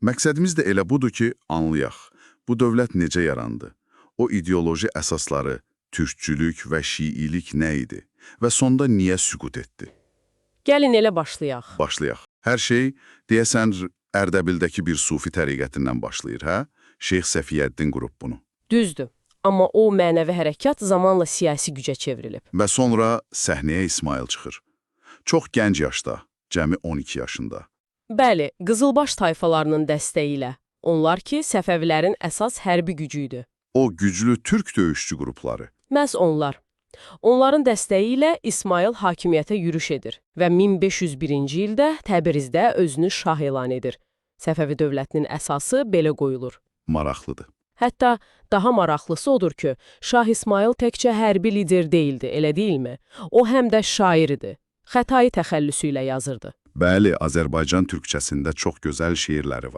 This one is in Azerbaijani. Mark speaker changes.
Speaker 1: Məqsədimiz də elə budur ki, anlayaq. Bu dövlət necə yarandı? O ideoloji əsasları, türkçülük və şiilik nə idi? Və sonda niyə süqut etdi?
Speaker 2: Gəlin elə başlayaq.
Speaker 1: Başlayaq. Hər şey, deyəsən, Ərdəbildəki bir sufi təriqətindən başlayır, hə? Şeyx Səfiyyəddin qurub bunu.
Speaker 2: Düzdür. Amma o mənəvi hərəkat zamanla siyasi gücə çevrilib.
Speaker 1: Və sonra səhnəyə İsmail çıxır. Çox gənc yaşda, cəmi 12 yaşında.
Speaker 2: Bəli, Qızılbaş tayfalarının dəstəyi ilə. Onlar ki, Səfəvilərin əsas hərbi gücü idi.
Speaker 1: O güclü türk döyüşçü qrupları.
Speaker 2: Məhz onlar. Onların dəstəyi ilə İsmail hakimiyyətə yürüş edir və 1501-ci ildə Təbrizdə özünü şah elan edir. Səfəvi dövlətinin əsası belə qoyulur.
Speaker 1: Maraqlıdır.
Speaker 2: Hətta daha maraqlısı odur ki, Şah İsmail təkcə hərbi lider deyildi, elə deyilmi? O həm də şair idi. Xətai təxəllüsü ilə yazırdı.
Speaker 1: Bəli, Azərbaycan türkçəsində çox gözəl şeirləri var.